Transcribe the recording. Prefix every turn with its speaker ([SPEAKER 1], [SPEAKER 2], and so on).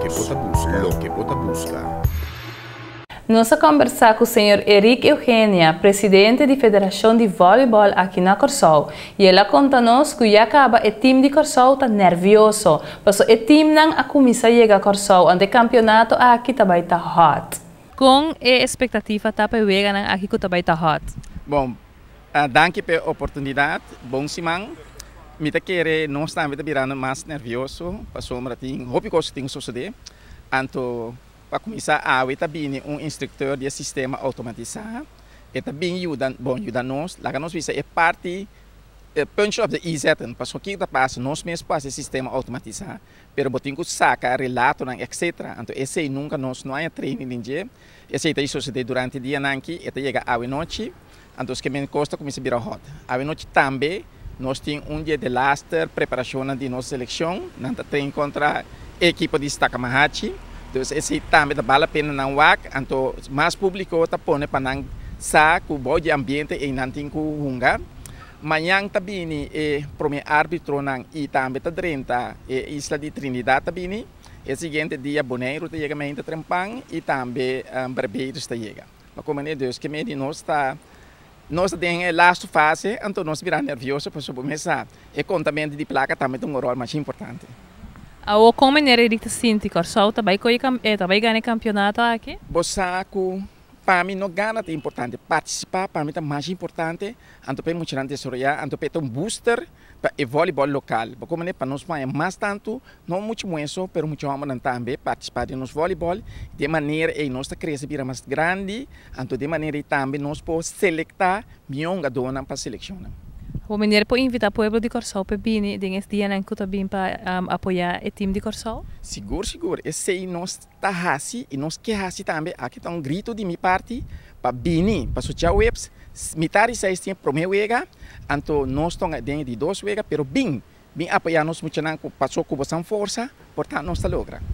[SPEAKER 1] Loke bo ta buska. Loke bo ta buska.
[SPEAKER 2] Nos a kombersá ku señor Eric Eugenia, presidente di Federashon di Vòlibòl aki na Kòrsou, i el a konta nos ku ya kaba e tim di Kòrsou ta nervioso, paso e timnan a kuminsá yega Kòrsou, anto e kampionato aki ta bai ta hot. Kon e espektativa ta pa e weganan aki ku ta bai ta hot?
[SPEAKER 3] Bon, danki pa e oportunidat. Bon siman. Mi ta kere nos tambe ta birando mas nervioso pasobra tin hopi kos ku tin ku sosodé. Anto pa kuminsá awe ta bini un instruktor di e sistema outomatisá. E ta bin yuda, bon, yuda nos, laga nos bisa e parti punch op de i zetten. Pasobra kiko ta pasa, nos mes por hasi e sistema outomatisá, pero bo tin ku saka relatonan etcetera. Anto esei nunka nos no haña training den dje. Esei ta sosodé durante dianan aki, e ta yega awe nochi. Anto esaki men kos ta kuminsá bira hòt. Awe nochi tambe nos tin un di e delaster preparashonnan di nos selekshon. Nan ta train kontra e ekipo di Stakamahachi. Dus esei tambe ta bal la pena nan wak. Anto mas públiko ta pone pa nan sa ku bou di ambiente ei nan tin ku hunga. Mañan ta bini e promé arbitronan i tambe ta drenta e isla di Trinidad ta bini. E siguiente dia Boneiru ta yega mainta trempan i tambe Barbados ta yega. Ma como ne dus ke medi nos ta nos ta den e lastu fase anto nos bira nervioso pasobra bo mes sa e kontamento di plaka tambe ta un ròl masha importante.
[SPEAKER 2] Awor kon manera Eric ta sinti Kòrsou ta bai kohe ta bai gana e kampionato aki?
[SPEAKER 3] Bo sa ku pa mi no gana ta importante, partisipá pa mi ta masha importante anto pa e muchanan desaroyá anto pa e ta un booster pa e vòlibòl lokal. Bo komo pa nos paña mas tantu, no muchu muhé so, pero muchu hòmbernan tambe partisipá den nos vòlibòl. Di e manera ei nos ta krese bira mas grandi, anto di e manera ei tambe nos por selektá mihó hungadónan pa selekshonnan.
[SPEAKER 2] Bo manera por invitá pueblo di Kòrsou pa bini den es dianan ku ta bin pa apoyá e tim di Kòrsou?
[SPEAKER 3] Sigur, sigur. Esei nos ta hasi i nos ke hasi tambe. Aki ta un grito di mi parti pa bini, pasobra djaweps mitar di seis tin e prome wega, anto nos tonga den e di dos wega, pero bin, bin apoya nos muchanan ku paso ku bosan forsa, por ta nos ta logra.